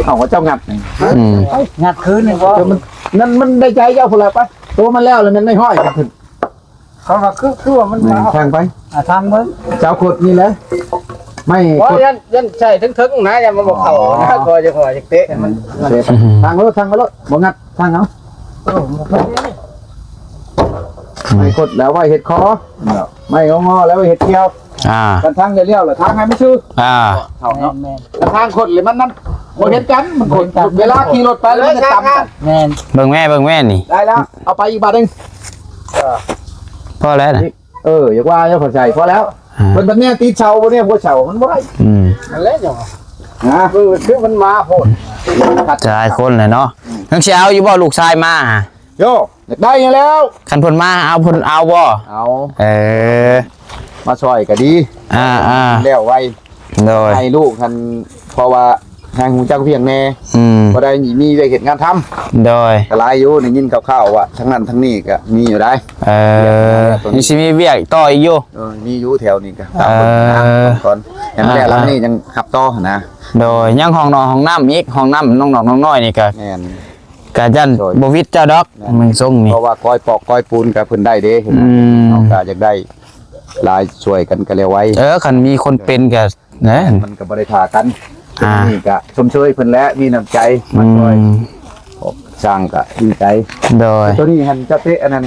ເອົາເຈົ້າງັດນີ້ ອືມ ໄປ ງັດຄືນນີ້ບໍ່? ເອີ ມັນ ນັ້ນມັນໄດ້ໃຈເຈົ້າພຸ້ນລະ ໄປ ໂຕມັນແລ້ວລະແມ່ນໄມ້ຮ້ອຍຂຶ້ນ. ເຂົາວ່າຄື ຄືວ່າມັນ ແມ່ນ ມາ ທາງໄປ ອ່າ ທາງເບິ່ງ ເຈົ້າຂົດນີ້ແຫຼະ ໄມ້ ໂອ້ຍ ຂົດ ຢ້ານ ຢ້ານໃສ່ເທິງໆນະ ຢ້ານມັນບໍ່ເຂົ້ານະ ອໍ ກໍຈະ ຂໍຈະເຕະໃຫ້ມັນ ເຕະໄປ ອືມ ທາງໂລດ ທາງໂລດ ບໍ່ງັດ ທາງເອົາ ເອີ ມັນເປັນນີ້ ໄມ້ຂົດແລ້ວໄວ້ເຮັດຄໍ ໄມ້ງໍໆແລ້ວໄວ້ເຮັດກ່ຽວ ອ່າ ຄັນທາງລ້ຽວໆລະທາງໃຫ້ມັນຊື່ ອ່າ ເຂົ້າເນາະ ແມ່ນໆ ຄັນທາງຂົດລະມັນນັ້ນ ບໍ່ເຫັນກັນ ມັນຂົດ ບໍ່ເຫັນກັນ ເວລາຂີ່ລົດໄປລະມັນຈະຕຳກັນ ແມ່ນ ເບິ່ງແມ່ ເບິ່ງແມ່ນີ້ ໄດ້ແລ້ວ ເອົາໄປອີກບາດໜຶ່ງ ພໍແລ້ວນະ ເອີ ຢາກວ່າຢູ່ ເຂົ້າໃຈ ພໍແລ້ວ ອ່າ ເພິ່ນບັດແນວຕິດເສົາ ບໍ່ແນວຫົວເສົາ ມັນບໍ່ໄດ້ ອືມ ນັ້ນແຫຼະເນາະ ຮະ ຄື ຄືມັນມາໂພດ ຫຼາຍຄົນແຫຼະເນາະ ຍັງຊິເອົາຢູ່ບໍ່ ລູກຊາຍມາ ໂຢ ຢາກໄດ້ຫັ້ນແລ້ວ ຄັນເພິ່ນມາເອົາ ເພິ່ນເອົາບໍ່? ເອົາ ເອີ ມາຊ່ອຍກໍດີ ອ່າໆ ແລ້ວໄວ ໂດຍ ໃຫ້ລູກຫັ້ນ ເພາະວ່າໃຫ້ຮູ້ຈັກວຽກແດ່ ອືມ ບໍ່ໄດ້ມີວຽກເຮັດງານທຳ ໂດຍ ກໍຫຼາຍຢູ່ ໄດ້ຍິນຂ່າວໆວ່າທາງນັ້ນທາງນີ້ກໍມີຢູ່ໄດ໋ ເອີ ນີ້ຊິມີວຽກຕໍ່ອີກຢູ່ ເອີ ມີຢູ່ແຖວນີ້ກໍ ເອີ ຕາມເບິ່ງນະ ກ່ອນ ໃຫ້ມັນແລ້ວ ອ່າໆ ຫຼັງນີ້ຍັງຮັບຕໍ່ນະ ໂດຍ ຍັງຫ້ອງນອນຫ້ອງນ້ຳອີກ ຫ້ອງນ້ຳນ້ອງໆນ້ອຍໆນີ້ກໍ ແມ່ນ ກະຢ້ານ ໂດຍ ບໍ່ວິດເຈົ້າດອກ ແມ່ນ ເບິ່ງຊົງນີ້ ເພາະວ່າກ້ອຍປອກກ້ອຍປູນກະເພິ່ນໄດ້ເດ້ ອືມ ເຮົາກະຢາກໄດ້ຫຼາຍ ຊ່ວຍກັນກະແລ້ວໄວ ເອີ ຄັນມີຄົນເປັນກະ ແມ່ນ ມັນກະບໍ່ໄດ້ຖ້າກັນ ອ່າ ນີ້ກະຊົມເຊີຍເພິ່ນແຫຼະ ມີນ້ຳໃຈ ອືມ ມາຊ່ວຍ ຊ່າງກະດີໃຈ ໂດຍ ໂຕນີ້ຫັ້ນເຈົ້າເຕະອັນນັ້ນ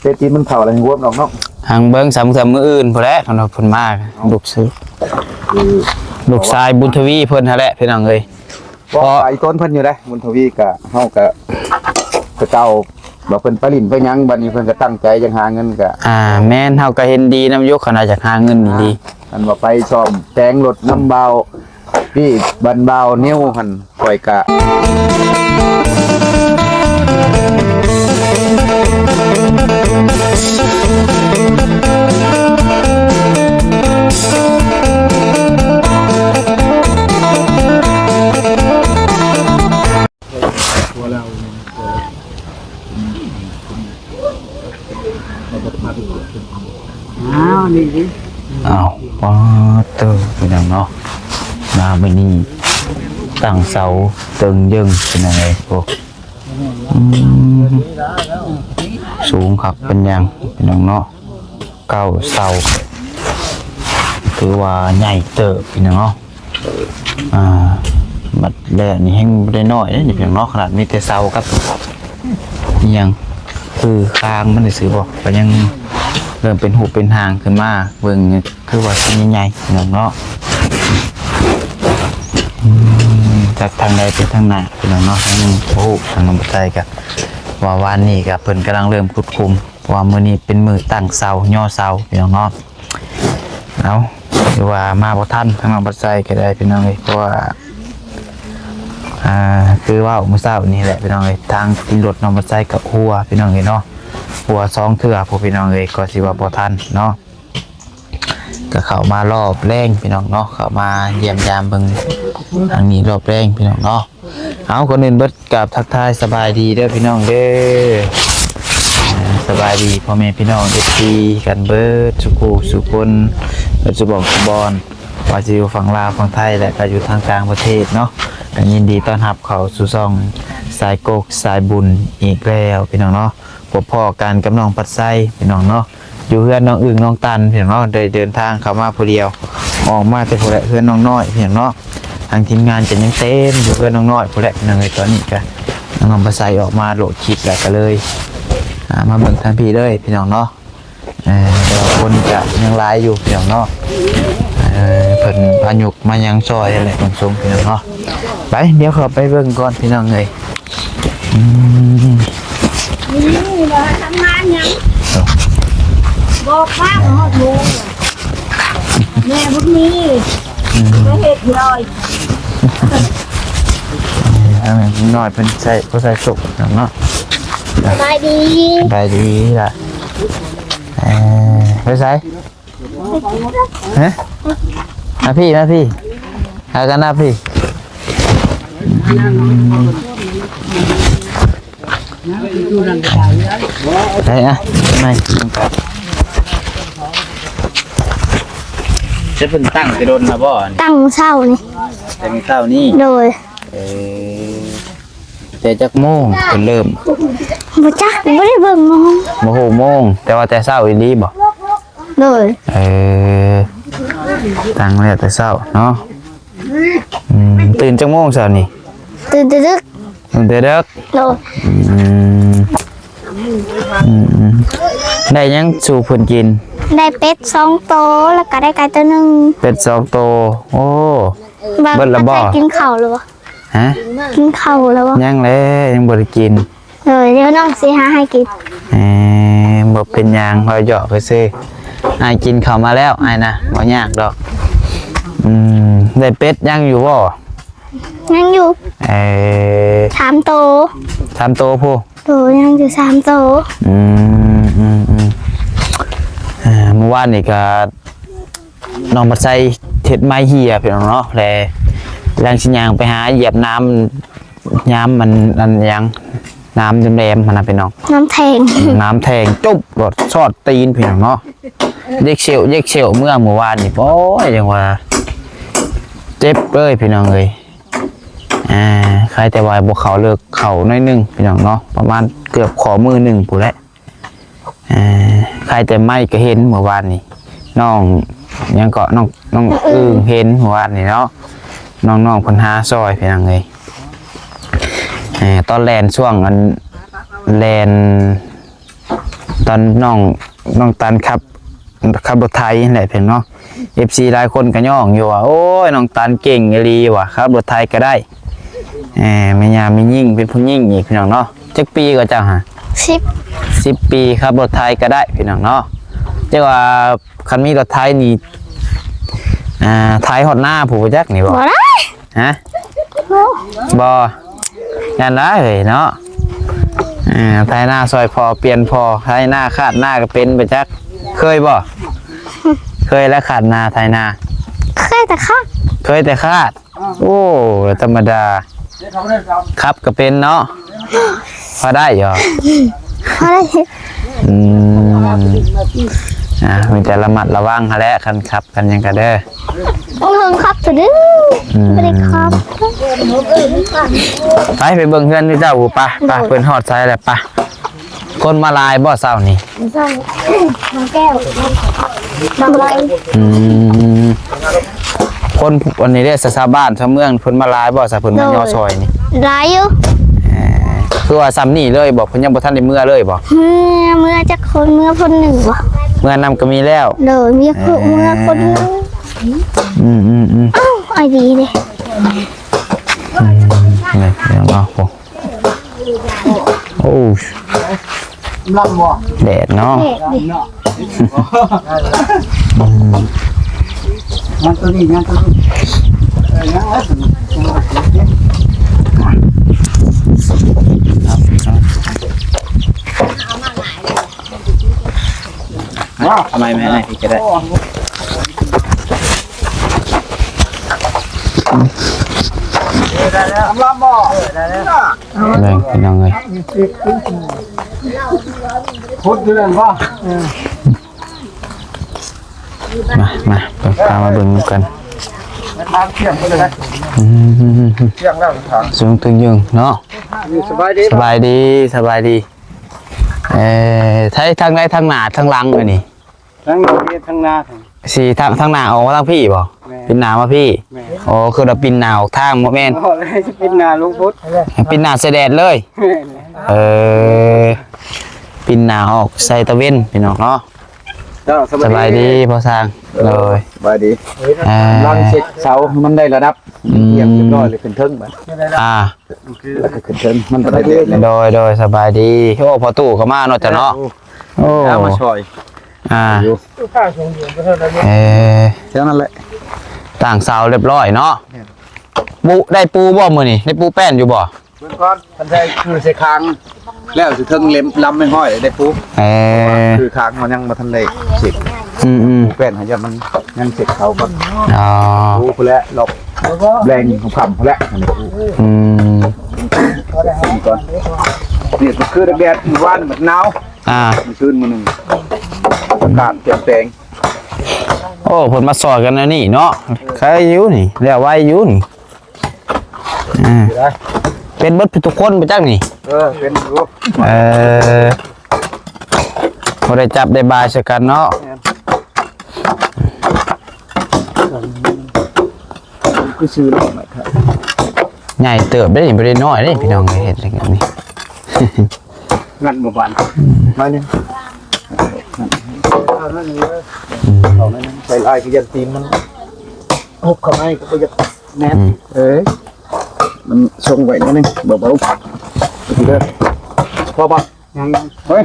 ເຕະຕີນມັນເຂົ້າແລ້ວຮວມອອກເນາະ ຫາງເບິ່ງສາມມື້ອື່ນພຸ້ນແຫຼະ ຄັນວ່າເພິ່ນມາ ເອົາ ລູກຊາຍ ຄື ລູກຊາຍບຸນທະວີເພິ່ນຫັ້ນແຫຼະ ພີ່ນ້ອງເອີຍ ເພາະ ເພາະໄປຕົ້ນເພິ່ນຢູ່ເດ້ ບຸນທະວີກະ ເຮົາກະ ແຕ່ເກົ່າວ່າເພິ່ນໄປຫຼິ້ນໄປຫຍັງ ບັດນີ້ເພິ່ນກະຕັ້ງໃຈຢາກຫາເງິນກະ ອ່າ ແມ່ນ ເຮົາກະເຫັນດີນຳຢູ່ ຄັນວ່າຢາກຫາເງິນນີ້ດີ ອ່າ ຄັນວ່າໄປສ້ອມແປງລົດນຳບ່າວ ພີ່ ບັນບ່າວນິວຫັ້ນ ຂ້ອຍກະ ອ້າວ ນີ້ ອ້າວ ປາດເຕີ ພີ່ນ້ອງເນາະ ມາມື້ນີ້ຕັ້ງເສົາເຕີງເຢິງ ພີ່ນ້ອງເອີຍ ໂອ້ ອືມ ສູງຄັກເປັນຫຍັງ ພີ່ນ້ອງເນາະ. ເກົ້າເສົາ ຖືວ່າໃຫຍ່ເຕີບພີ່ນ້ອງເນາະ ອ່າ ບັດແລ້ວນີ້ແຮ່ງບໍ່ໄດ້ນ້ອຍເດ້ນີ້ພີ່ນ້ອງເນາະ ຂະໜາດມີແຕ່ເສົາກັບອີ່ຫຍັງ ຄືຄາງມັນຊື່ໆບໍ່ ກໍຍັງເລີ່ມເປັນຮູບເປັນຮ່າງຂຶ້ນມາ ເບິ່ງຄືວ່າຊິໃຫຍ່ໆພີ່ນ້ອງເນາະ ອືມ ຈາກທາງໃດໄປທາງໜ້າພີ່ນ້ອງເນາະ ຍັງບໍ່ຮູ້ ທາງນ້ອງບັດໄຊກໍວ່າວານນີ້ກໍເພິ່ນກຳລັງເລີ່ມຂຸດຂຸມ ເພາະວ່າມື້ນີ້ເປັນມື້ຕັ້ງເສົາ ຍໍເສົາ ພີ່ນ້ອງເນາະ ເອົາ ຫຼືວ່າມາບໍ່ທັນ ທາງນ້ອງບັດໄຊກໍໄດ້ ພີ່ນ້ອງເອີຍ ເພາະວ່າ ອ່າ ຄືເວົ້າມື້ເຊົ້ານີ້ແຫຼະ ພີ່ນ້ອງເອີຍ ທາງຕີນລົດນ້ອງບັດໄຊກໍຮົ່ວ ພີ່ນ້ອງເອີຍເນາະ ຮົ່ວສອງເທື່ອພຸ້ນ ພີ່ນ້ອງເອີຍ ກໍຊິວ່າບໍ່ທັນເນາະ ກໍເຂົ້າມາລອບແລງ ພີ່ນ້ອງເນາະ ເຂົ້າມາຢ້ຽມຢາມເບິ່ງທາງນີ້ລອບແລງ ພີ່ນ້ອງເນາະ ເອົາ ກ່ອນອື່ນເບິດກາບທັກທາຍສະບາຍດີເດີພີ່ນ້ອງເດີ ສະບາຍດີພໍ່ແມ່ພີ່ນ້ອງເອັຟຊີກັນເບິດສູ່ຄູ່ສູ່ຄົນ ເບິດສູ່ບ່ອນສູ່ບ່ອນ ວ່າຊິຢູ່ຝັ່ງລາວຝັ່ງໄທ ແລະ ກໍຢູ່ທາງຕ່າງປະເທດເນາະ ກໍຍິນດີຕ້ອນຮັບເຂົ້າສູ່ຊ່ອງສາຍກົກສາຍບຸນອີກແລ້ວພີ່ນ້ອງເນາະ ພົບພໍ້ກັນກັບນ້ອງປັດໄຊພີ່ນ້ອງເນາະ ຢູ່ເຮືອນນ້ອງອຶ່ງນ້ອງຕັນພີ່ນ້ອງເນາະ ໄດ້ເດີນທາງເຂົ້າມາຜູ້ດຽວ ອອກມາແຕ່ຜູ້ໃດເຮືອນນ້ອງນ້ອຍພີ່ນ້ອງເນາະ ທາງທີມງານກໍຍັງເຕັມຢູ່ເຮືອນນ້ອງນ້ອຍພຸ້ນແຫຼະພີ່ນ້ອງເອີຍ ຕອນນີ້ກໍນ້ອງປະໄຊອອກມາໂຫຼດຄລິບແລ້ວກໍເລີຍ ອ່າ ມາເບິ່ງທາງພີ້ເລີຍພີ່ນ້ອງເນາະ ເອີ ແຕ່ວ່າຄົນກໍຍັງຫຼາຍຢູ່ພີ່ນ້ອງເນາະ ເອີ ເພິ່ນພາຍຸກມາຍັງຊ່ອຍຫັ້ນແຫຼະ ເບິ່ງຊົງພີ່ນ້ອງເນາະ ໄປ ດຽວເຂົ້າໄປເບິ່ງກ່ອນພີ່ນ້ອງເອີຍ ອືມ ນີ້ວ່າທຳງານຫຍັງ ບອກວ່າຮອດໂມງ ແມ່ບຸນມີ ອືມ ໄປເຮັດຢູ່ດອຍ ເອີ ນ້ອຍເພິ່ນໃສ່ ບໍ່ໃສ່ສຸກເນາະ ສະບາຍດີ ສະບາຍດີລະ ເອີ ໄປໃສ? ຮະ ມາພີ້ ມາພີ້ ຫາກັນນະພີ້ ໄປ ອ່ະ ໄປ ຈະເພິ່ນຕັ້ງແຕ່ດົນນະບໍ່ ນີ້ ຕັ້ງເຊົ້ານີ້ ຕັ້ງເຊົ້ານີ້ ໂດຍ ເອີ ແຕ່ຈັກໂມງເພິ່ນເລີ່ມ? ບໍ່ຈັກ ບໍ່ໄດ້ເບິ່ງໂມງ. ບໍ່ຮູ້ໂມງ ແຕ່ວ່າແຕ່ເຊົ້າອີ່ຫຼີບໍ່? ໂດຍ. ເອີ ຕັ້ງແລ້ວແຕ່ເຊົ້າເນາະ. ອືມ ຕື່ນຈັກໂມງເຊົ້ານີ້? ຕື່ນແຕ່ດຶກ. ຕື່ນແຕ່ດຶກ. ໂດຍ. ອືມ ອືມ ໄດ້ຫຍັງສູ່ເພິ່ນກິນ? ໄດ້ເປັດສອງໂຕ ແລ້ວກໍໄດ້ໄກ່ໂຕໜຶ່ງ. ເປັດສອງໂຕ. ໂອ້ ເບິດແລ້ວບໍ່? ກິນເຂົ້າແລ້ວບໍ່? ຮະ? ກິນເຂົ້າແລ້ວບໍ່? ຍັງແຫຼະ ຍັງບໍ່ໄດ້ກິນ. ເອີ ດຽວນ້ອງຊິຫາໃຫ້ກິນ. ເອີ ບໍ່ເປັນຫຍັງ ເວົ້າຢອກຊື່. ອ້າຍກິນເຂົ້າມາແລ້ວ ອ້າຍນະ ບໍ່ຍາກດອກ. ອືມ ໄດ້ເປັດຍັງຢູ່ບໍ່? ຍັງຢູ່. ເອີ ສາມໂຕ. ສາມໂຕພຸ້ນ. ໂດຍ ຍັງຢູ່ສາມໂຕ. ອືມ ອືມ ອືມ ເອີ ມື້ວານນີ້ກໍ ນ້ອງບັດໄຊເຮັດໄມ້ເຫ່ຍພີ່ນ້ອງເນາະ ແລະ ກຳລັງຊິຍ່າງໄປຫາຢຽບນ້ຳ ຍາມມັນ ອັນຫຍັງ ນ້ຳແຫຼມໆຫັ້ນນະພີ່ນ້ອງ ນ້ຳແທງ ນ້ຳແທງ ຈຸບໂລດ ຊອດຕີນພີ່ນ້ອງເນາະ ເຢກເຊວເຢກເຊວ ເມື່ອມື້ວານນີ້ ໂອ້ຍ ຈັ່ງວ່າເຈັບເລີຍພີ່ນ້ອງເອີຍ. ອ່າ ຄາຍແຕ່ວ່າບໍ່ເຂົ້າເລິກ ເຂົ້າໜ້ອຍໜຶ່ງພີ່ນ້ອງເນາະ ປະມານເກືອບຂໍ້ມືໜຶ່ງພຸ້ນແຫຼະ. ເອີ ຂາຍແຕ່ໄມ້ກໍເຫັນມື້ວານນີ້ ນ້ອງຫຍັງເກາະ ນ້ອງ ນ້ອງອຶ່ງເຫັນມື້ວານນີ້ເນາະ ນ້ອງໆເພິ່ນຫາຊ່ອຍພີ່ນ້ອງເອີຍ. ເອີ ຕອນແລ່ນຊ່ວງອັນແລ່ນ ຕອນນ້ອງ ນ້ອງຕັນຂັບ ຂັບລົດໄຖຫັ້ນແຫຼະພີ່ນ້ອງເນາະ ເອັຟຊີຫຼາຍຄົນກໍຍ້ອງຢູ່ວ່າ ໂອ້ຍ ນ້ອງຕັນເກັ່ງອີ່ຫຼີວ່າ ຂັບລົດໄຖກໍໄດ້. ເອີ ແມ່ຍ່າແມ່ຍິງ ເປັນຜູ້ຍິງອີກພີ່ນ້ອງເນາະ. ຈັກປີກໍເຈົ້າຫະ? ສິບ ສິບປີ ຂັບລົດໄຖກໍໄດ້ພີ່ນ້ອງເນາະ. ແຕ່ວ່າຄັນມີລົດໄຖນີ້ ອ່າ ໄຖຮອດນາພຸ້ນບໍ່ຈັກນີ້ບໍ່? ບໍ່ໄດ້. ຮະ? ບໍ່ ບໍ່ ຢ້ານຫຼາຍເອີຍເນາະ. ເອີ ໄຖນາຊ່ອຍພໍ່ ປ່ຽນພໍ່ ໄຖນາຄາດນາກໍເປັນບໍ່ຈັກ. ເຄີຍບໍ່? ເຄີຍແລ້ວຄາດນາ ໄຖນາ? ເຄີຍແຕ່ຄາດ. ເຄີຍແຕ່ຄາດ. ໂອ້ ທຳມະດາ ຂັບກໍເປັນເນາະ ພໍໄດ້ຢູ່ ພໍໄດ້. ອືມ ອ່າ ມີແຕ່ລະມັດລະວັງຫັ້ນແຫຼະ ຄັນຂັບຄັນຫຍັງກໍເດີ. ເພິ່ນຂັບເທື່ອເດີ ອືມ ບໍ່ໄດ້ຂັບ. ໄປ ໄປເບິ່ງເຮືອນເຈົ້າ ໄປ ໄປ ເພິ່ນຮອດໃສແລ້ວ ໄປ. ຄົນມາຫຼາຍບໍ່ເຊົ້ານີ້? ເຊົ້າ ທາງແກ້ວ ບາງໄລ. ອືມ ຄົນອັນນີ້ເດ້ ຊາວບ້ານຊາວເມືອງເພິ່ນມາຫຼາຍບໍ່? ຊາວເພິ່ນມາຍໍຊ່ອຍນີ້ ຫຼາຍຢູ່. ເອີ ຄືວ່າຊ່ຳນີ້ເລີຍບໍ່? ເພິ່ນຍັງບໍ່ທັນໄດ້ເມືອເລີຍບໍ່? ເມືອ ເມືອຈັກຄົນ ເມືອຄົນໜຶ່ງບໍ່? ເມືອນຳກໍມີແລ້ວ. ໂດຍ ມີຜູ້ເມືອຄົນໜຶ່ງ. ອືມໆໆ ອ້າວ ອ້າຍດີເດ້. ອືມ ນີ້ເນາະ ໂອ້ ໂອ້ ລຳບໍ່ ແດດເນາະ ແດດເນາະ ອືມ ງານຕົວນີ້ ງານຕົວນີ້ ເອີ ງານຕົວນີ້ ມາ ເອົາໄມ້ມາໃຫ້ນີ້ກໍໄດ້ ລຳບໍ່ ເອີ ໄດ້ແລ້ວ ເບິ່ງພີ່ນ້ອງເອີຍ ຂຸດຢູ່ນັ້ນບໍ່ ເອີ ມາ ມາ ເບິ່ງ ພາມາເບິ່ງນຳກັນ ທາງທ່ຽງໄປເລີຍນະ ອືມ ທ່ຽງແລ້ວທາງ ສູງຕຶງຍຶງເນາະ ສະບາຍດີ ສະບາຍດີ ສະບາຍດີ ເອີ ໃຊ້ທາງໃດ ທາງໜ້າ ທາງຫຼັງ ອັນນີ້ ທາງນີ້ ທາງໜ້າ ຊິທາງ ທາງໜ້າອອກມາທາງພີ້ບໍ່? ແມ່ນ ປິ່ນໜ້າມາພີ້ ແມ່ນ ອໍ ຄືວ່າປິ່ນໜ້າອອກທາງ ບໍ່ແມ່ນ ອໍ ຊິປິ່ນໜ້າລົງພຸ້ນ ປິ່ນໜ້າໃສ່ແດດເລີຍ ແມ່ນ ເອີ ປິ່ນໜ້າອອກໃສ່ຕາເວັນ ພີ່ນ້ອງເນາະ ເຈົ້າ ສະບາຍດີ ສະບາຍດີພໍ່ຊ່າງ ໂດຍ ສະບາຍດີ ອ່າ ກຳລັງເຊັດເສົາໃຫ້ມັນໄດ້ລະດັບ ອືມ ຮຽບຮຽບຮ້ອຍ ແລ້ວຂຶ້ນເທິງບັດ ອ່າ ແລ້ວກໍຂຶ້ນເທິງ ມັນບໍ່ໄດ້ແດດ ໂດຍ ໂດຍ ສະບາຍດີ ໂອ້ ພໍ່ຕູ້ກໍມາເນາະ ເຈົ້າເນາະ ໂອ້ ເອົາມາຊ່ອຍ ອ່າ ຢູ່ ເອີ ແຖວນັ້ນແຫຼະ ຕັ້ງເສົາຮຽບຮ້ອຍເນາະ ແມ່ນ ປູ ໄດ້ປູບໍ່ມື້ນີ້ ໄດ້ປູແປ້ນຢູ່ບໍ່? ເບິ່ງກ່ອນ ຄັນໃສ່ຄືໃສ່ຄາງ ແລ້ວຊິເທິງເລັມລຳໄມ້ຫ້ອຍໄດ້ປູ ເອີ ຄືຄາງເຮົາຍັງບໍ່ທັນໄດ້ເຊັດ ອືມໆ ແປ້ນເຮົາຍັງ ມັນຍັງເຊັດເສົາກ່ອນ ອໍ ປູພຸ້ນແຫຼະ ລອບແລງຄ່ຳໆພຸ້ນແຫຼະ ອືມ ນີ້ກໍຄືແດດ ມື້ວານມັນໜາວ ອ່າ ມື້ຄືນມື້ໜຶ່ງ ອາກາດປ່ຽນແປງ ໂອ້ ເພິ່ນມາຊ່ອຍກັນແນວນີ້ເນາະ ໄຄຢູ່ນີ້ ແລ້ວໄວຢູ່ນີ້ ອ່າ ເປັນເບິດທຸກຄົນບໍ່ຈັກນີ້? ເອີ ເປັນຢູ່. ເອີ ບໍ່ໄດ້ຈັບໄດ້ບາຍໃສ່ກັນເນາະ. ແມ່ນ. ຄືຊື່ເນາະ ໄມ້ໄຜ່ ໃຫຍ່ເຕີບເດ້ນີ້ ບໍ່ໄດ້ນ້ອຍເດ້ພີ່ນ້ອງເອີຍ ເຮັດແລ້ວນີ້ ງັດບໍ່ບາດ ອືມ ໜ້ອຍໜຶ່ງ ອືມ ເອົາໜ້ອຍໜຶ່ງ ໃສ່ຫຼາຍກໍຢ້ານຕີນມັນຫົບເຂົ້າໃນ ກໍບໍ່ຢາກແໜ້ນ. ອືມ ເອີຍ ມັນຊົງໄວ້ໜ້ອຍໜຶ່ງ ເບົາໆ ເດີ ພໍບໍ່? ຍັງ ເຮີ້ຍ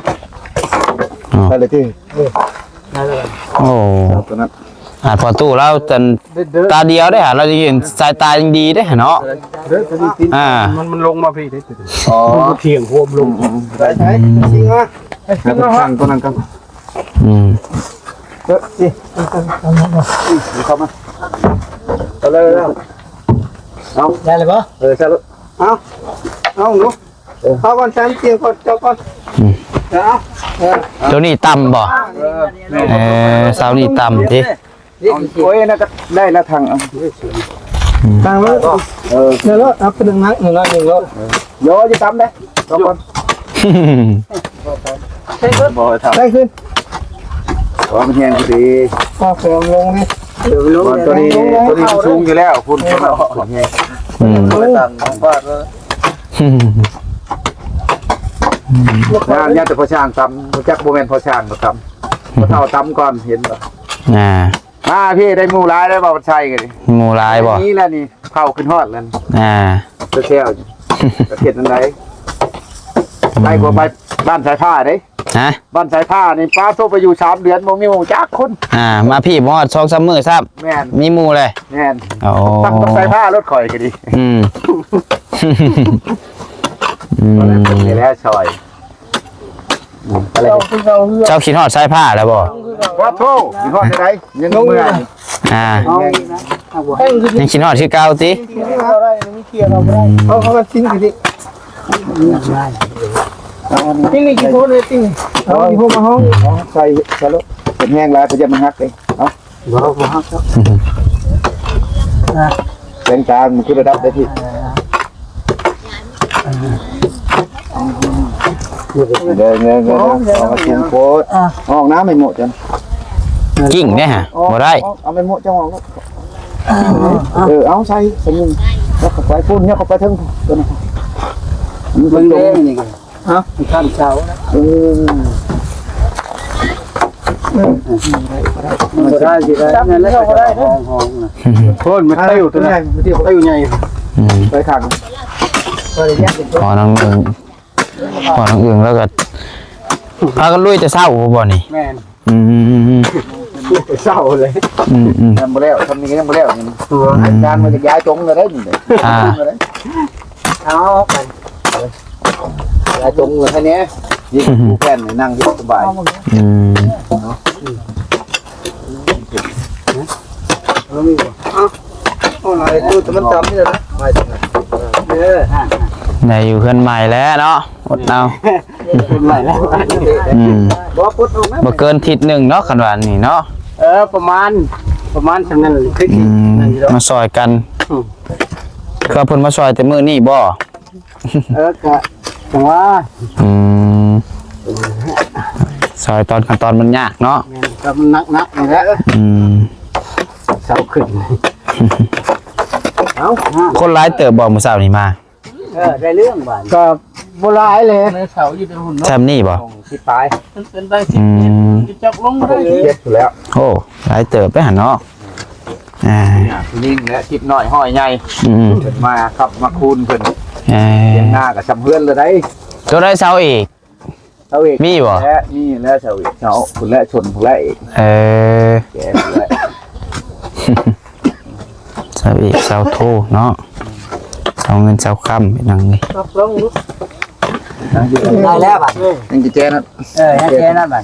ອໍ ໄດ້ເລີຍຕິ? ເອີ ໄດ້ແລ້ວ ໂອ້ ເອົາຕົວນັ້ນ ອ່າ ພໍຕູ້ລາວ ເດີ ຕາດຽວເດ້ ລາວຈະເຫັນສາຍຕາຍັງດີເດ້ເນາະ. ເດີ ຕົວນີ້ຕິດ ອ່າ ມັນ ມັນລົງມາພີ້ເດ້. ອໍ ມັນຖຽງໂຮມລົງ ອືມ ໄດ້ໃຊ້ ອືມ ຈິງວ່າ ໃຫ້ເພິ່ນມາຟັງຕົວນັ້ນກ່ອນ. ອືມ ເອີ ນີ້ ເຂົ້າມາ ເອົາເລີຍ ເອົາ ໄດ້ແລ້ວບໍ່? ເອີ ໃສ່ລົດ ເອົາ ເອົາ ເອົາ ເອົາກ່ອນ ໃສ່ມັນກ່ຽວກ່ອນ ເຈົ້າກ່ອນ ອືມ ເອົາ ເອີ ຕົວນີ້ຕ່ຳບໍ່? ເອີ ແມ່ນ ເອີ ເສົານີ້ຕ່ຳຕິ? ໂອ້ຍ ນັ້ນກໍໄດ້ລະຖັງ ເອົາ ອືມ ຕັ້ງໂລດ ເອີ ນັ້ນໂລດ ເອົາໄປໜຶ່ງໜ້ອຍໜຶ່ງໂລດ ເອີ ຢ່າ ຢ່າຕ່ຳເດ້ ເອົາກ່ອນ ບໍ່ໃຫ້ເທົ່າ ໃສ່ຂຶ້ນ ເພາະວ່າມັນແຮງພໍດີ ເອົາເສີມລົງນີ້ ເສີມລົງ ຕົວນີ້ ຕົວນີ້ມັນສູງຢູ່ແລ້ວ ພຸ້ນ ອືມ ຕົວນັ້ນແຮງ ອືມ ບໍ່ໄດ້ຕັ້ງຂອງບາດເລີຍ ງານຍາມແຕ່ພໍ່ຊ່າງຕ່ຳ ບໍ່ຈັກ ບໍ່ແມ່ນພໍ່ຊ່າງກໍຕ່ຳ ພໍ່ເຖົ້າຕ່ຳກ່ອນ ເຫັນບໍ່? ອ່າ ມາພີ່ ໄດ້ໝູ່ຫຼາຍໄດ້ບໍ່ ວັນໄຊກໍດີ ໝູ່ຫຼາຍບໍ່? ນີ້ແຫຼະນີ້ ເຂົ້າຂຶ້ນຮອດແລ້ວ ອ່າ ແຊວໆ ຈະເຮັດອັນໃດ ໄປກວ່າໄປບ້ານສາຍຟ້າເດ້ ຮະ? ບ້ານສາຍຟ້ານີ້ ປາໂທ້ ໄປຢູ່ສາມເດືອນ ບໍ່ມີໝູ່ຈັກຄົນ ອ່າ ມາພີ້ບໍ່ຮອດສອງສາມມື້ຊ້ຳ ແມ່ນ ມີໝູ່ແລ້ວ ແມ່ນ ໂອ້ ຕັ້ງ ຕັ້ງສາຍຟ້າລົດຂ້ອຍກໍດີ ອືມ ອືມ ນີ້ແຫຼະຊ່ອຍ ອືມ ເຈົ້າຄິດຮອດສາຍຟ້າແລ້ວບໍ່? ປາໂທ້ ຄິດຮອດໄດ ຍັງເມື່ອຍ ອ່າ ຍັງຄິດຮອດຄືເກົ່າຕິ? ເອົາ ເອົາມາຊິງຄືຕິ ຕິງນີ້ກິນໂພດເລີຍຕິງນີ້ ເອົາ ເອົາ ໃສ່ ໃສ່ໂລດ ເປັນແຮງຫຼາຍ ປະຢັດມັນຫັກເດ້ ເອົາ ບໍ່ ບໍ່ຫັກດອກ ອ່າ ແສງກາງມັນຄືລະດັບໄດ້ພີ່ ເດີ ເດີ ເດີ ເດີ ເອົາມາຊຸມໂພດ ອ່າ ອອກນ້ຳໃຫ້ໝົດຈັ່ງ ກິ່ງເດ້ຫະ ບໍ່ໄດ້ ເອົາ ເອົາໄປໝົດຈັ່ງອອກ ເອີ ເອົາໃສ່ ໃສ່ໜຶ່ງ ຍົກເຂົ້າໄປພຸ້ນ ຍົກເຂົ້າໄປເທິງ ຕົວນັ້ນ ເບິ່ງເດ້ນີ້ ຮະ? ມັນຂັ້ນເສົານະ ເອີ ມັນບໍ່ໄດ້ ຊິໄດ້ ນັ້ນແຫຼະ ຈຳບໍ່ໄດ້ເດ້ ຫ້ອງໆ ນະ ໂພດ ມັນຕິວຕົວນັ້ນ ຕິວໃຫຍ່ ອືມ ໄປຂ້າງ ພໍນາງເອີງ ພໍນາງເອີງ ແລ້ວກໍພາກັນລຸຍແຕ່ເຊົ້າບໍ່ນີ້? ແມ່ນ ອືມ ເຊົ້າເລີຍ ອືມໆ ຍັງບໍ່ແລ້ວ ຊ່ຳນີ້ກໍຍັງບໍ່ແລ້ວນີ້ ອືມ ອາຈານວ່າຈະຍ້າຍຕົງແລ້ວເດ້ນີ້ ອ່າ ເອົາໄປ ຍ້າຍຕົງແລ້ວແທ້ແນ່ ຍິງຜູ້ແຜ່ນນີ້ນັ່ງຢູ່ສະບາຍ ອືມ ເນາະ ເອົາມີບໍ່? ເອົາ ເອົາຫຼາຍ ເອີ ແຕ່ມັນຈຳນີ້ແຫຼະນະ ໄມ້ຕົງນັ້ນ ເອີ ໄດ້ຢູ່ເຮືອນໃໝ່ແລ້ວເນາະ ອົດເອົາ ເຮືອນໃໝ່ແລ້ວ ອືມ ບໍ່ ປົດອອກມາ ບໍ່ເກີນທິດໜຶ່ງເນາະ ຄັນວ່ານີ້ເນາະ ເອີ ປະມານ ປະມານສ່ຳນັ້ນ ຄື ອືມ ນັ້ນຢູ່ດອກ ມາຊ່ອຍກັນ ອືມ ຄືວ່າເພິ່ນມາຊ່ອຍແຕ່ມື້ນີ້ບໍ່? ເອີ ກະຈັ່ງວ່າ ອືມ ຊ່ອຍຕອນຂັ້ນຕອນມັນຍາກເນາະ ແມ່ນ ກໍມັນໜັກໆນີ້ແຫຼະ ອືມ ເສົາຂຶ້ນ ເອົ້າ ຄົນຫຼາຍເຕີບບໍ່ມື້ເຊົ້ານີ້ມາ? ເອີ ໄດ້ເລື່ອງບາດ ກໍບໍ່ຫຼາຍແຫຼະ ໃນເສົາຢູ່ໃນຫຸ່ນເນາະ ຊ່ຳນີ້ບໍ່? ສິບປາຍ ມັນເປັນໄດ້ສິບເອັດ ອືມ ຈະຈັບລົງບໍ່ໄດ້ ສິບເອັດພຸ້ນແລ້ວ ໂອ້ ຫຼາຍເຕີບໄດຫັ້ນເນາະ ອ່າ ຜູ້ຍິງແລະທິດນ້ອຍຫ້ອຍໃຫຍ່ ອືມ ເພິ່ນມາຂັບມາຄູນເພິ່ນ ອ່າ ຮຽງໜ້າກໍຊ່ຳເຮືອນແລ້ວໄດ໋ ຕົວໃດເສົາເອກ? ເສົາເອກ ມີບໍ່? ແລະ ມີແລະເສົາເອກ ເສົາພຸ້ນແລະຊົນພຸ້ນແລະເອກ ເອີ ແກ່ພຸ້ນແລະ ເສົາເອກເສົາໂທເນາະ ເສົາເງິນເສົາຄຳ ເປັນຫຍັງນີ້ ຕົກລົງ ໄດ້ແລ້ວບາດ ຍັງຈະແຈນັ້ນ ເອີ ຍັງແຈນັ້ນບາດ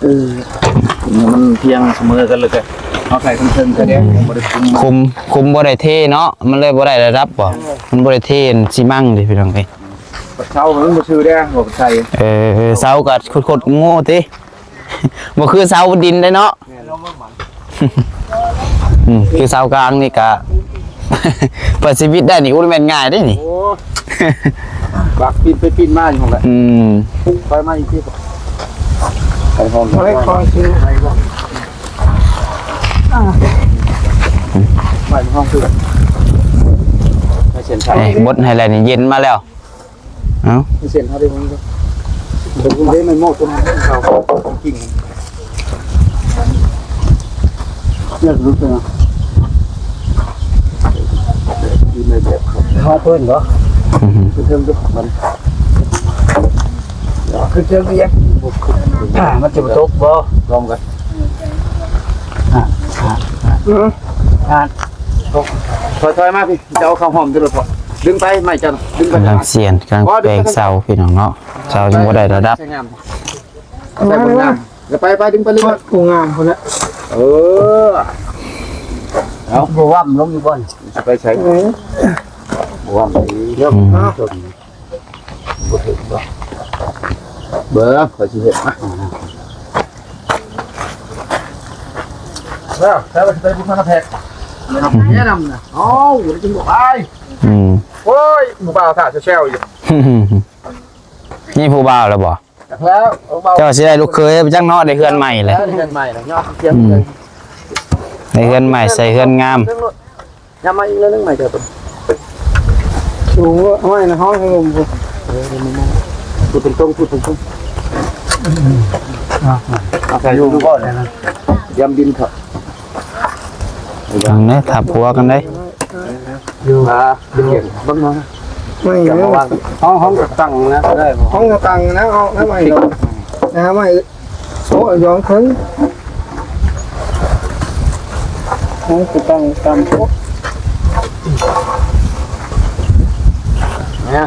ເອີ ມັນພຽງສະເໝີກັນ ແລ້ວກໍເອົາໃສ່ເທິງໆ ກໍໄດ້ ບໍ່ໄດ້ຄຸມ ຄຸມ ຄຸມບໍ່ໄດ້ເທເນາະ ມັນເລີຍບໍ່ໄດ້ລະດັບບໍ່ ເອີ ມັນບໍ່ໄດ້ເທຊີມັງເດ້ພີ່ນ້ອງເອີຍ ເສົາມັນບໍ່ຊື່ເດ້ ບໍ່ໃສ່ ເອີ ເສົາກໍຂຸດໆໂງ່ຕິ ບໍ່ຄືເສົາດິນເດ້ເນາະ ແມ່ນ ອືມ ຄືເສົາກາງນີ້ກະ ເພື່ອຊີວິດໄດ້ນີ້ ໂອ້ ແມ່ນງ່າຍເດ້ນີ້. ໂອ້ ບັກປິ່ນໄປປິ່ນມາຢູ່ຫັ້ນແຫຼະ. ອືມ ໄປມາອີກທີ ໄປຫ້ອງ ໄປຫ້ອງ ໄປຫ້ອງຄື ໄປເສັ້ນໄປ ເອີ ບົດໃຫ້ແລ້ວນີ້ ເຢັນມາແລ້ວ. ເອົ້າ ເສັ້ນເຮົາໄດ້ບໍ່ມີ ເບິ່ງເດ້ ໄມ້ເມາະຕົວນັ້ນເຂົາກິນ ເລືອກລຸດເນາະ ຢູ່ໃນແບບເຂົາ ເຮົາເພິ່ນບໍ່ ອືຮຶ ເທິງເດີ ມັນ ຄືເທິງວຽກ ມັນຈະບໍ່ຕົກບໍ່ ລອງກັນ ອືມ ຖອຍໆມາພີ້ ເຈົ້າເອົາເຂົ້າຫ້ອມຕິລົດພໍ ດຶງໄປໄມ້ເຈົ້ານະ ດຶງໄປ ກຳລັງສຽນ ກຳລັງແປງເສົາພີ່ນ້ອງເນາະ ເສົາຍັງບໍ່ໄດ້ລະດັບ ໃສ່ງາມ ໃສ່ບົນງາມ ແລ້ວໄປ ໄປ ດຶງໄປເລື້ອຍໆ ໂອ້ ງາມພຸ້ນແຫຼະ ເອີ ເອົາ ບໍ່ຫວ່ຳລົງຢູ່ບ່ອນ ຊິໄປໃສ ເອີ ບໍ່ຫວ່ຳເດີ ອືມ ບໍ່ຖືກບໍ່ ເບິ່ງ ຂ້ອຍຊິເຮັດມາ ແລ້ວ ແລ້ວຊິໄປບຸນພະນະແພກ ແນະນຳນະ ເອົ້າ ໄດ້ກິນບໍ່ໄປ ອືມ ໂອ້ຍ ຜູ້ບ່າວຖ້າແຊວໆຢູ່ ມີຜູ້ບ່າວແລ້ວບໍ່? ຈັກແລ້ວ ເຈົ້າຊິໄດ້ລູກເຂີຍໄປຈັກເນາະ ໄດ້ເຮືອນໃໝ່ແຫຼະ ໄດ້ເຮືອນໃໝ່ແລ້ວ ຍອດທຽງ ອືມ ໄດ້ເຮືອນໃໝ່ ໃສ່ເຮືອນງາມ ຍາມມາອີກເລື່ອງໜຶ່ງໃໝ່ເຈົ້າ ສູງ ຫ້ອຍນະ ຫ້ອຍລົມ ເອີ ມາໆ ພູດຕົງໆ ພູດຕົງໆ ເອົາໃສ່ຢູ່ບໍ່ແລ້ວນະ ຢາມດິນເຂົາ ເບິ່ງເດ້ ທັບຫົວກັນເດ້ ຢູ່ ອ່າ ເບິ່ງເນາະ ໄມ່ ຈະມາວາງ ຫ້ອງ ຫ້ອງກະຕັງນະ ໄດ້ບໍ່ ຫ້ອງກະຕັງນະ ເອົາໄມ້ ນະ ໄມ້ ໂອ້ຍ ຍອງເຖິງ ຫ້ອງກະຕັງຕາມໂຕະ ນະ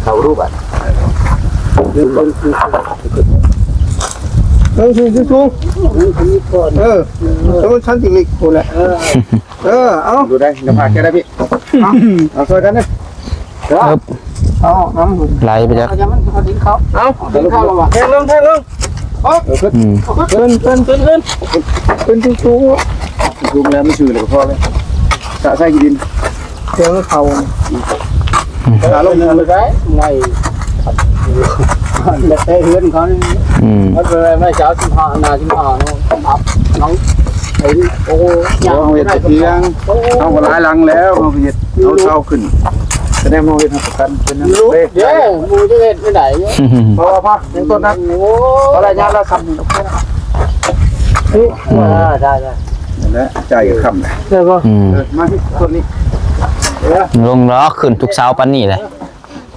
ເຂົ້າຮູບ ເບິ່ງ ເບິ່ງ ເບິ່ງ ເບິ່ງ ເບິ່ງ ເບິ່ງ ເບິ່ງ ເອີ ເອີ ແຕ່ວ່າຊັ້ນຈິເລັກພຸ້ນແຫຼະ ເອີ ເອີ ເອົາ ດູໄດ້ ດຽວພາແກໄດ້ພີ່ ເອົາ ເອົາຊ່ອຍກັນເດີ ເອີ ເອົາ ເອົາ ໄຫຼໄປຈັກ ເອົາ ເອົາດິນເຂົ້າ ເອົາດິນເຂົ້າແລ້ວຫວາ ແທງລົງ ແທງລົງ ເອີ ຂຶ້ນ ອືມ ຂຶ້ນ ຂຶ້ນ ຂຶ້ນ ຂຶ້ນ ຂຶ້ນສູງໆ ສູງແລ້ວມັນຊື່ແລ້ວກໍພໍແລ້ວ ສະໃສ່ຂີ້ດິນ ເຄື່ອງເຂົາ ອືມ ຂາລົງໄດ້ໄໝ ແຕ່ເຮືອນເຂົານີ້ ອືມ ມັນເປັນໄມ້ຊາວສິບຫ້າ ໜ້າສິບຫ້າເນາະ ອັບເນາະ ໄອ້ ໂອ້ ເຮົາເຮັດແຕ່ພຽງ ເຮົາກໍຫຼາຍຫຼັງແລ້ວ ເຮົາກໍເຮັດ ເຮົາເຊົາຂຶ້ນ ສະແດງເຮົາເຮັດຮັບປະກັນເປັນຫຍັງ ເດ້ ໝູ່ຈະເຮັດໄດ້ ເພາະວ່າພັກຍັງຕົ້ນນະ ໂອ້ ເພາະໄລຍະລະສ່ຳນີ້ ເອີ ໄດ້ ໄດ້ ນັ້ນແຫຼະ ຈ່າຍກັບຄ່ຳ ໄດ້ບໍ່ ອືມ ເອີ ມາທີ່ຕົ້ນນີ້ ເອີ ລົງດອກ ຂຶ້ນທຸກເຊົ້າປານນີ້ແຫຼະ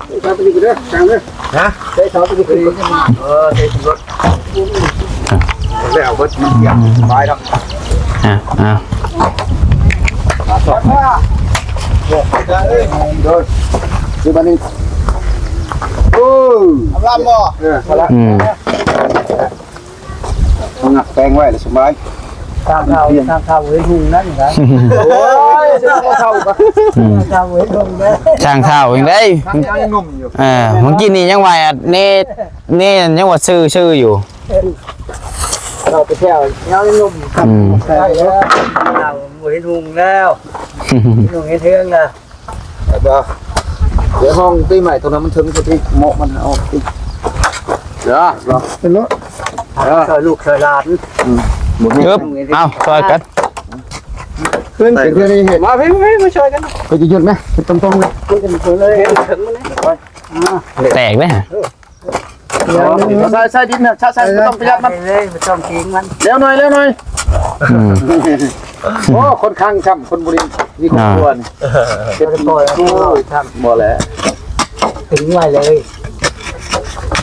ເອີ ໄດ້ເສົາຕົວນີ້ຂຶ້ນ ຮະ ໄດ້ເສົາຕົວນີ້ຂຶ້ນ ເອີ ໄດ້ຂຶ້ນລົດ ແລ້ວເບິດ ມັນຕຽມສະບາຍດອກ ອ່າ ອ່າ ມາສອບ ເດີ ຄືບາດນີ້ ໂອ້ ອຳລຳບໍ່ ເອີ ພໍລະ ອືມ ເອົາຫຍັກແປງໄວ້ລະສະບາຍ ທາງເຂົ້າ ທາງເຂົ້າເຫັນຮຸ່ງນັ້ນນະ ໂອ້ຍ ທາງເຂົ້າ ອືມ ທາງເຂົ້າເຫັນຮຸ່ງເດ້ ທາງເຂົ້າເອງເດ້ ທາງເຂົ້າຍັງໜຸ່ມຢູ່ ເອີ ມື້ກີ້ນີ້ຍັງວ່າເນ ເນ ຍັງວ່າຊື່ ຊື່ຢູ່ ເຂົ້າໄປແລ້ວ ຍັງໜຸ່ມ ອືມ ທາງເຂົ້າເຫັນຮຸ່ງແລ້ວ ເຫັນຮຸ່ງເຫັນເຮືອນລະ ແລ້ວກໍ ດຽວຫ້ອງຕີໃໝ່ຕົງນັ້ນມັນເຖິງ ສະຕິເມາະມັນອອກຕິ ເດີ ເປັນລົດ ເອີ ຊ່ອຍລູກຊ່ອຍຫຼານ ອືມ ເອີບ ເອົາ ຊ່ອຍກັນ ຂຶ້ນ ຂຶ້ນ ຂຶ້ນ ເຫັນ ມາພີ່ ມາພີ່ ມາຊ່ອຍກັນ ໄປຈະຢຸດໄໝ ເປັນຕົງໆເລີຍ ເຫັນເຖິງມັນເລີຍ ອ່າ ແຕກເລີຍ ໃສ່ ໃສ່ດິນນະ ໃສ່ ໃສ່ ບໍ່ຕ້ອງໄປຍັດມັນ ໃສ່ເລີຍ ບໍ່ຕ້ອງກິງມັນ ແລ້ວໜ້ອຍ ແລ້ວໜ້ອຍ ອືມ ໂອ້ ຄົນຄັງຊ້ຳ ຄົນບໍ່ໄດ້ມີຄອບຄົວນີ້ ອ່າ ເຮັດບໍ່ໄດ້ ບໍ່ແຫຼະ ເປັນໄວເລີຍ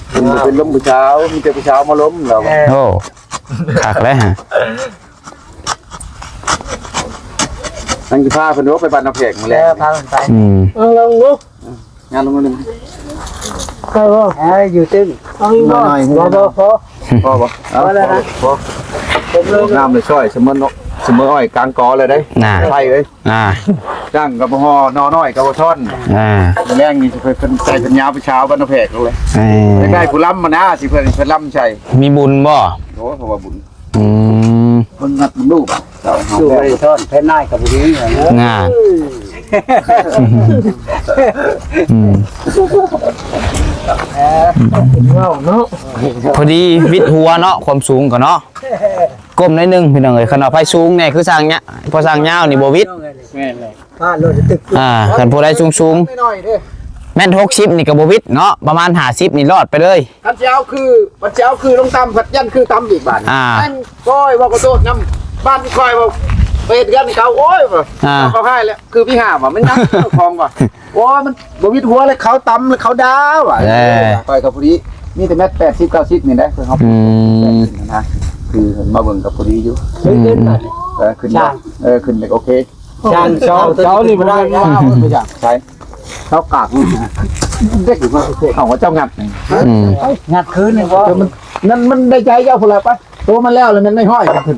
ເປັນ ເປັນລົມຜູ້ສາວ ມີແຕ່ຜູ້ສາວມາລົມລາວ ເອີ ໂອ້ ຄັກແລ້ວ ທາງຊິພາເພິ່ນໄປບ້ານນາແພກມື້ແລງ ເອີ ພາເພິ່ນໄປ ອືມ ເອົາລອງດູ ງານລົງມາໜຶ່ງ ເອົາບໍ່ ເອົາຢູ່ຕຶ້ງ ເອົາບໍ່ ບໍ່ ບໍ່ ພໍ ພໍບໍ່ ເອົາ ພໍແລ້ວນະ ພໍ ພໍ ງາມເລີຍ ຊ່ອຍສະເໝີ ສະເໝີອ້ອຍກາງກໍເລີຍເດ້ ນະ ໄທເອີຍ ນະ ຈ້າງກໍບໍ່ຫໍ່ ໜໍ່ນ້ອຍກໍບໍ່ຊ້ອນ ອ່າ ແລງນີ້ຊິເພິ່ນໃສ່ເພິ່ນຍາວໄປຊາວບ້ານນາແພກເລີຍ ເອີ ຢາກໄດ້ຜູ້ລຳມານະ ຊິເພິ່ນ ເພິ່ນລຳໃສ່ ມີບຸນບໍ່ ໂອ້ ເພາະວ່າບຸນ ອືມ ເບິ່ງງັດເບິ່ງດູ ຢູ່ບໍ່ໄດ້ຊ້ອນແຜ່ນນາຍກໍບໍ່ມີຫຍັງ. ນານ ອືມ ເວົ້າເນາະ ພໍດີວິດຫົວເນາະ ຄວາມສູງກໍເນາະ ກົ້ມໜ້ອຍໜຶ່ງພີ່ນ້ອງເອີຍ. ຄັນວ່າໃຜສູງແດ່ຄືຊ່າງຍະ ພໍຊ່າງຍາວນີ້ບໍ່ວິດ. ແມ່ນແຫຼະ. ອ່າ ຄັນຜູ້ໃດສູງໆ ໜ້ອຍໆເດ້ ແມັດຫົກສິບນີ້ກໍບໍ່ວິດເນາະ ປະມານຫ້າສິບນີ້ລອດໄປເລີຍ. ຄັນຊິເອົາຄື ຄັນຊິເອົາຄືລົງຕ່ຳ ພັດຢ້ານຄືຕ່ຳອີກບາດນີ້. ອ່າ ແມ່ນ ຂ້ອຍເວົ້າຂໍໂທດນຳ ບ້ານຂ້ອຍວ່າໄປເຮັດເຮືອນໃຫ້ເຂົາ ໂອ້ຍ ວ່າ ອ່າ ເຂົາໃຫ້ແລ້ວ ຄືພີ່ຫາວ່າ ມັນຍັງຂອງວ່າ ໂອ້ຍ ມັນບໍ່ວິດຫົວເລີຍ ເຂົາຕ່ຳເລີຍ ເຂົາດ່າວ່າ. ເອີ ຂ້ອຍກໍພໍດີ ມີແຕ່ແມັດແປດສິບ ເກົ້າສິບນີ້ແຫຼະ ຄືເຮົາ ອືມ ແປດສິບນະ ຄືມາເບິ່ງກໍພໍດີຢູ່. ເອີ ຂຶ້ນ ເອີ ຂຶ້ນໄດ້ໂອເຄ. ຊ່າງເສົາ ເສົານີ້ບໍ່ແມ່ນວ່າບໍ່ຢາກໃຊ້ ເສົາກາກນີ້ ເດັກຢູ່ ເອົາເຈົ້າງັດ ອືມ ງັດຄືນນີ້ບໍ່ ມັນ ມັນໄດ້ໃຈເຈົ້າພຸ້ນລະ ໄປ ໂຕມັນແລ້ວ ແລ້ວມັນໄດ້ຫ້ອຍກັນຂຶ້ນ.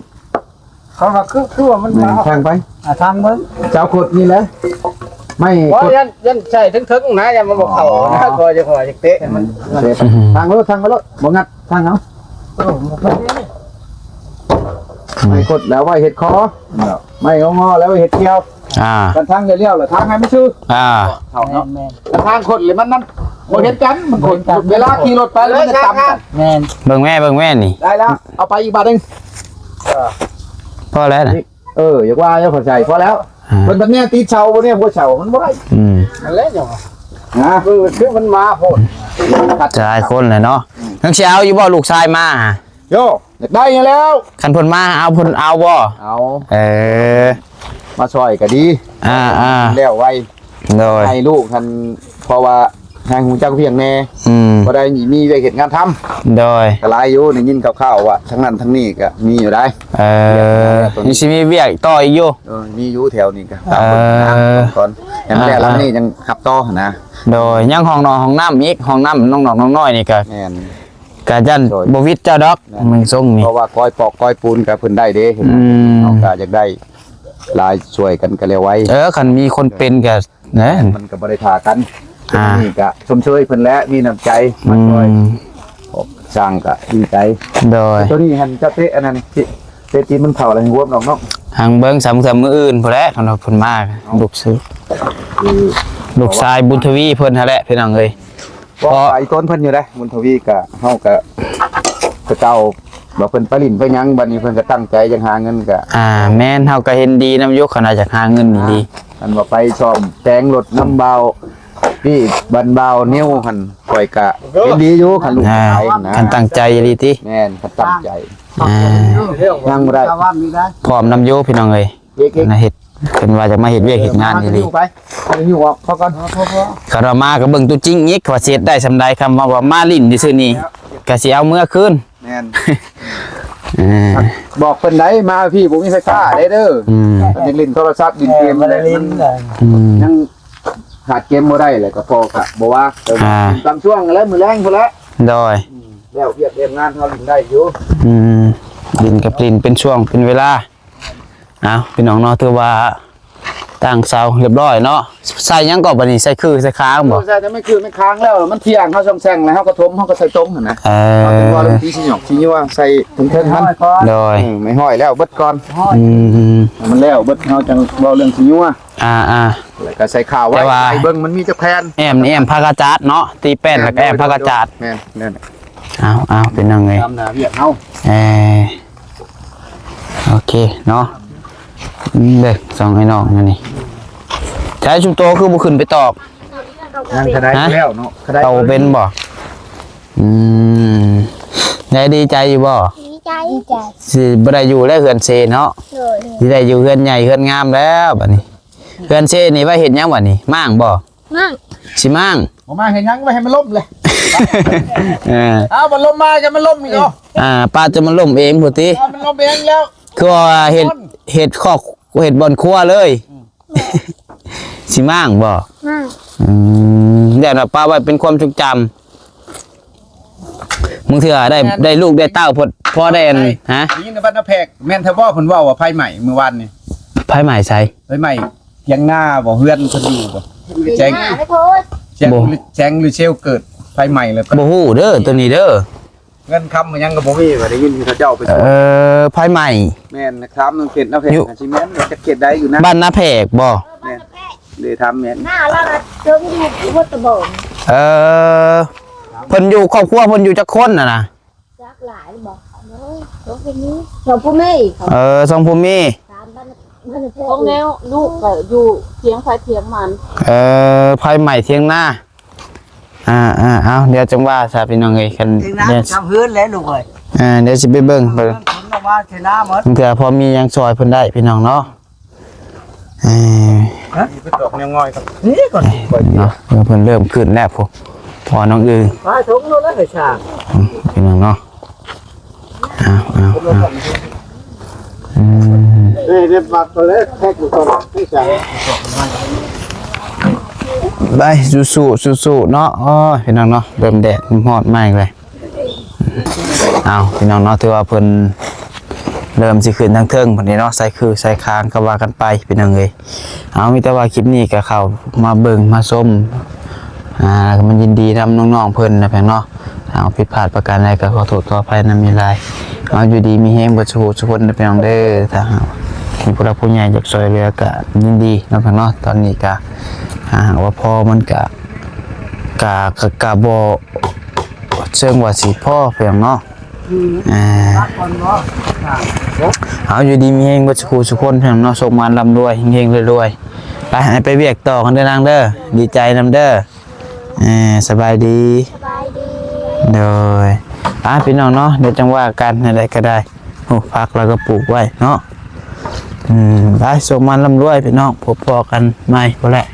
ເຂົາວ່າຄື ຄືວ່າມັນ ແມ່ນ ມາ ທາງໄປ ອ່າ ທາງເບິ່ງ ເຈົ້າຂຸດນີ້ແຫຼະ ໄມ້ ບໍ່ ຂຸດ ຢ້ານ ຢ້ານໃສ່ເທິງໆນະ ຢ້ານມັນບໍ່ເຂົ້ານະ ອໍ ກໍຈະ ຂໍຈະເຕະໃຫ້ມັນ ເຕະໄປ ອືມ ທາງໂລດ ທາງກໍໂລດ ບໍ່ງັດ ທາງເອົາ ເອີ ບໍ່ຄ່ອຍໄດ້ ໄມ້ຂົດແລ້ວໄວ້ເຮັດຄໍ ໄມ້ງໍໆແລ້ວໄວ້ເຮັດກ່ຽວ ອ່າ ຄັນທາງລ້ຽວໆລະທາງໃຫ້ມັນຊື່ ອ່າ ເຂົ້າເນາະ ແມ່ນໆ ຄັນທາງຂົດແລ້ວມັນນັ້ນ ບໍ່ເຫັນກັນ ມັນຂົດ ເວລາຂີ່ລົດໄປແລ້ວມັນຈະຕຳກັນ ແມ່ນ ເບິ່ງແມ່ ເບິ່ງແມ່ນີ້ ໄດ້ແລ້ວ ເອົາໄປອີກບາດໜຶ່ງ ເອີ ພໍແລ້ວນະ ເອີ ຢາກວ່າຢາກເຂົ້າໃຈ ພໍແລ້ວ ອ່າ ເພິ່ນບັດແນມຕິດເສົາ ບໍ່ແນມຫົວເສົາ ມັນບໍ່ໄດ້ ອືມ ນັ້ນແຫຼະເນາະ ຮະ ເອີ ຄືມັນມາໂພດ ຫຼາຍຄົນແຫຼະເນາະ ຍັງຊິເອົາຢູ່ບໍ່ ລູກຊາຍມາ? ໂຢ ຢາກໄດ້ຫັ້ນແລ້ວ ຄັນເພິ່ນມາເອົາ ເພິ່ນເອົາບໍ່? ເອົາ ເອີ ມາຊ່ອຍກໍດີ ອ່າໆ ແລ້ວໄວ ໂດຍ ໃຫ້ລູກຫັ້ນ ເພາະວ່າໃຫ້ຮູ້ຈັກວຽກແດ່ ອືມ ບໍ່ໄດ້ມີວຽກເຮັດງານທຳ ໂດຍ ກໍຫຼາຍຢູ່ ໄດ້ຍິນຂ່າວໆວ່າທາງນັ້ນທາງນີ້ກໍມີຢູ່ໄດ໋ ເອີ ຍັງຊິມີວຽກຕໍ່ອີກຢູ່ ເອີ ມີຢູ່ແຖວນີ້ກໍ ເອີ ຕາມເບິ່ງນະ ກ່ອນ ຍັງແລ້ວ ອ່າໆ ຫຼັງນີ້ຍັງຮັບຕໍ່ນະ ໂດຍ ຍັງຫ້ອງນອນຫ້ອງນ້ຳອີກ ຫ້ອງນ້ຳນ້ອງໆນ້ອຍໆນີ້ກໍ ແມ່ນ ກະຢ້ານ ໂດຍ ບໍ່ວິດເຈົ້າດອກ ແມ່ນ ເບິ່ງຊົງນີ້ ເພາະວ່າກ້ອຍປອກກ້ອຍປູນກະເພິ່ນໄດ້ເດ້ ອືມ ເຮົາກະຢາກໄດ້ຫຼາຍ ຊ່ວຍກັນກະແລ້ວໄວ ເອີ ຄັນມີຄົນເປັນກະ ແມ່ນ ມັນກະບໍ່ໄດ້ຖ້າກັນ ອ່າ ນີ້ກະຊົມເຊີຍເພິ່ນແຫຼະ ມີນ້ຳໃຈມາຊ່ວຍ ອືມ ສ້າງກະດີໃຈ ໂດຍ ໂຕນີ້ຫັ້ນເຈົ້າເຕະອັນນັ້ນ ເຕະຕີນມັນເຂົ້າແລ້ວໃຫ້ຮວມອອກເນາະ ຫາງເບິ່ງ ສາມມື້ອື່ນພຸ້ນແຫຼະ ຄັນວ່າເພິ່ນມາ ເອົາ ລູກຊາຍ ອືມ ລູກຊາຍບຸນທະວີເພິ່ນຫັ້ນແຫຼະ ພີ່ນ້ອງເອີຍ ເພາະ ເພາະໄປຕົ້ນເພິ່ນຢູ່ເດ້ ບຸນທະວີກະ ເຮົາກະ ແຕ່ເກົ່າວ່າເພິ່ນໄປຫຼິ້ນໄປຫຍັງ ບັດນີ້ເພິ່ນກະຕັ້ງໃຈຢາກຫາເງິນກະ ອ່າ ແມ່ນ ເຮົາກະເຫັນດີນຳຢູ່ ຄັນວ່າຢາກຫາເງິນນີ້ດີ ອ່າ ຄັນວ່າໄປສ້ອມແປງລົດນຳບ່າວ ນີ້ ບັນບ່າວນິວຫັ້ນ ຂ້ອຍກະເຫັນດີຢູ່ ຄັນລູກ ອ່າ ໄປນະ ຄັນຕັ້ງໃຈອີ່ຫຼີຕິ ແມ່ນ ຄັນຕັ້ງໃຈ ອ່າ ຍັງບໍ່ໄດ້ ພ້ອມນຳຢູ່ ພີ່ນ້ອງເອີຍ ເຮັດ ເພິ່ນວ່າຈະມາເຮັດວຽກເຮັດງານອີ່ຫຼີ ໄປ ເອົາຢູ່ອອກເຂົາກ່ອນ ຄັນວ່າມາກໍເບິ່ງຕົວຈິງອີກ ວ່າຊິເຮັດໄດ້ສ່ຳໃດ ຄຳວ່າ ວ່າມາຫຼິ້ນຊື່ໆນີ້ ກໍຊິເອົາເມືອຄືນ ແມ່ນ ເອີ ບອກເພິ່ນໄດ້ ມາພີ້ບໍ່ມີໄຟຟ້າເດ້ເດີ ອືມ ເພິ່ນຢາກຫຼິ້ນໂທລະສັບຫຼິ້ນເກມ ເອີ ບໍ່ໄດ້ຫຼິ້ນ ອືມ ຍັງຂາດເກມບໍ່ໄດ້ແຫຼະ ກໍພໍກະບໍ່ວ່າ ອ່າ ບາງຊ່ວງແຫຼະ ມື້ແລງພຸ້ນແຫຼະ ໂດຍ ອືມ ແລ້ວວຽກແລ້ວງານເຮົາຫຼິ້ນໄດ້ຢູ່ ອືມ ຫຼິ້ນກັບຫຼິ້ນເປັນຊ່ວງເປັນເວລາ ເອົາ ພີ່ນ້ອງເນາະ ຖືວ່າຕັ້ງເສົາຮຽບຮ້ອຍເນາະ ໃສ່ຫຍັງກໍບັດນີ້ ໃສ່ຄືໃສ່ຄາງບໍ່? ເອີ ໃສ່ແຕ່ໄມ້ຄືໄມ້ຄາງແລ້ວ ມັນທ່ຽງ ເຮົາຊ່ອງແຊ່ງແລ້ວ ເຮົາກໍຖົມ ເຮົາກໍໃສ່ຕົງຫັ້ນນະ ເອີ ເຮົາຈຶ່ງວ່າເລື່ອງສີ ສີຫຍອກສີຍົວ ໃສ່ເທິງໆມັນ ໂດຍ ເອີ ໄມ້ຫ້ອຍແລ້ວເບິດກ່ອນ ອືມ ໃຫ້ມັນແລ້ວເບິດ ເຮົາຈັ່ງເວົ້າເລື່ອງສີຍົວ ອ່າໆ ແລ້ວກໍໃສ່ຂາວໄວ້ ແຕ່ວ່າໃຫ້ເບິ່ງມັນມີຈັກແຜ່ນ ແອ້ມນີ້ແອ້ມພາກະຈາດເນາະ ຕີແປ້ນ ແມ່ນ ແລ້ວກໍແອ້ມພາກະຈາດ ແມ່ນ ແມ່ນ ເອົາ ເອົາ ເປັນຫຍັງເອີຍ ຕາມໜ້າວຽກເຮົາ ເອີ ໂອເຄເນາະ ເດ້ ສອງໄອ້ນ້ອງອັນນີ້ ໃຊ້ຊຸມໂຕຄືບໍ່ຂຶ້ນໄປຕອກ ຍັງກະໄດ້ ຮະ ແລ້ວເນາະ ກະໄດ້ ເອົາເປັນບໍ່? ອືມ ໄດ້ດີໃຈຢູ່ບໍ່? ດີໃຈ ດີໃຈ ຊິບໍ່ໄດ້ຢູ່ແລ້ວເຮືອນເຊເນາະ ໂດຍ ຊິໄດ້ຢູ່ເຮືອນໃຫຍ່ເຮືອນງາມແລ້ວບັດນີ້ ເຮືອນເຊນີ້ໄວ້ເຮັດຫຍັງບັດນີ້? ມ້າງບໍ່? ມ້າງ ຊິມ້າງ ບໍ່ມ້າງເຮັດຫຍັງ? ໄວ້ໃຫ້ມັນລົ້ມແຫຼະ ເອີ ເອົາ ມັນລົ້ມມາ ຈະມັນລົ້ມອີກເນາະ ອ່າ ປາດຈະມັນລົ້ມເອງພຸ້ນຕິ ເອົາ ມັນລົ້ມເອງແລ້ວ ຄືວ່າເຮັດ ເຮັດຄອກ ເຮັດບ່ອນຄົວເລີຍ ອືມ ຊິມ້າງບໍ່? ມ້າງ ອືມ ແລ້ວນະ ປະໄວ້ເປັນຄວາມຊົງຈຳ ບາງເທື່ອໄດ້ ແມ່ນ ໄດ້ລູກໄດ້ເຕົ້າ ພໍ ພໍໄດ້ອັນ ໄດ້ ຮະ ໄດ້ຍິນນະບັດນະແພກ ແມ່ນແທ້ບໍ່? ເພິ່ນເວົ້າວ່າໄຟໄໝ້ມື້ວານນີ້ ໄຟໄໝ້ໃສ? ໄຟໄໝ້ຖຽງນາບໍ່? ເຮືອນເພິ່ນຢູ່ບໍ່? ແຈ້ງ ແຈ້ງ ຫຼື ແຈ້ງຫຼືເຊວເກີດໄຟໄໝ້ແລ້ວ ບໍ່ຮູ້ເດີ ໂຕນີ້ເດີ ເງິນຄຳຫຍັງກໍບໍ່ມີ ວ່າໄດ້ຍິນເຂົາເຈົ້າໄປ ເອີ ໄຟໄໝ້ ແມ່ນ ຖາມເຂດນາແພກ ຢູ່ ຊິແມ່ນ ຈັກເຂດໃດຢູ່ນະ ບ້ານນາແພກບໍ່? ແມ່ນ ເດ້ ຖາມແມ່ນ ໜ້າລາວນະ ເຖິງຢູ່ຫົວຕະບອງ ເອີ ເພິ່ນຢູ່ ຄອບຄົວເພິ່ນຢູ່ຈັກຄົນຫັ້ນນະ? ຈັກຫຼາຍບໍ່? ເອີ ສອງຜູ້ມີ ສອງຜູ້ມີ ເອີ ສອງຜູ້ມີ ສາມບ້ານ ຂອງແນວລູກກໍຢູ່ຖຽງໃຜຖຽງມັນ ເອີ ໄຟໄໝ້ຖຽງນາ ອ່າໆ ເອົາ ດຽວຈັ່ງວ່າຊະພີ່ນ້ອງເອີຍ ຄັນຖຽງນາ ດຽວ ທຳເຮືອນແຫຼະລູກເອີຍ ອ່າ ດຽວຊິໄປເບິ່ງ ເບິ່ງ ເພິ່ນອອກມາໃສ່ນາໝົດ ເພື່ອພໍມີຫຍັງຊ່ອຍເພິ່ນໄດ້ພີ່ນ້ອງເນາະ ເອີ ຮະ ນີ້ເພິ່ນດອກແນວງ່ອຍກ່ອນ ນີ້ກ່ອນ ເນາະ ເພິ່ນເລີ່ມຂຶ້ນແລ້ວພຸ້ນ ພໍ່ນ້ອງອຶ່ງ ພາຖົງໂລດແລ້ວໃຫ້ຊ່າງ ອືມ ພີ່ນ້ອງເນາະ ເອົາ ເອົາ ເອົາ ອືມ ເອີ ເດັບບັກກໍເລີຍ ແທັກຢູ່ກ່ອນ ໃຫ້ຊ່າງ ໄປ ສູ້ໆ ສູ້ໆ ເນາະ ໂອ້ຍ ພີ່ນ້ອງເນາະ ເລີ່ມແດດ ຮອດມາອີກແລ້ວ ເອົາ ພີ່ນ້ອງເນາະ ຖືວ່າເພິ່ນເລີ່ມຊິຂຶ້ນທາງເທິງພຸ້ນເດເນາະ ໃສ່ຄືໃສ່ຄາງກໍວ່າກັນໄປ ພີ່ນ້ອງເອີຍ ເອົາ ມີແຕ່ວ່າຄລິບນີ້ກໍເຂົ້າມາເບິ່ງມາຊົມ ອ່າ ກໍມາຍິນດີນຳນ້ອງໆເພິ່ນນະ ພີ່ນ້ອງເນາະ ເອົາ ຜິດພາດປະການໃດກໍຂໍໂທດຂໍອະໄພນຳຫຼາຍໆ ເອົາ ຢູ່ດີມີແຮງເບິດສູ່ຜູ້ສູ່ຄົນເດີ ພີ່ນ້ອງເດີ ຖ້າຫາກມີຜູ້ຫຼັກຜູ້ໃຫຍ່ຢາກຊ່ວຍເຫຼືອກໍຍິນດີເນາະ ພີ່ນ້ອງເນາະ ຕອນນີ້ກໍ ຖ້າຫາກວ່າພໍມັນກໍ ກະ ກະ ກະບໍ່ເຊີງວ່າຊິພໍ ພີ່ນ້ອງເນາະ ອືມ ອ່າ ເອົາ ຢູ່ດີມີແຮງເບິດສູ່ຜູ້ສູ່ຄົນ ພີ່ນ້ອງເນາະ ໂຊກໝານລ່ຳລວຍ ເຮັງໆ ລວຍໆ ໄປ ໃຫ້ໄປວຽກຕໍ່ກັນເດີນາງເດີ ດີໃຈນຳເດີ ເອີ ສະບາຍດີ ສະບາຍດີ ໂດຍ ອ່າ ພີ່ນ້ອງເນາະ ດຽວຈັ່ງວ່າກັນ ແນວໃດກໍໄດ້ ໂອ້ ຜັກລາວກໍປູກໄວ້ເນາະ ອືມ ໄປ ໂຊກໝານລ່ຳລວຍ ພີ່ນ້ອງ ພົບພໍ້ກັນໃໝ່ພຸ້ນແຫຼະ.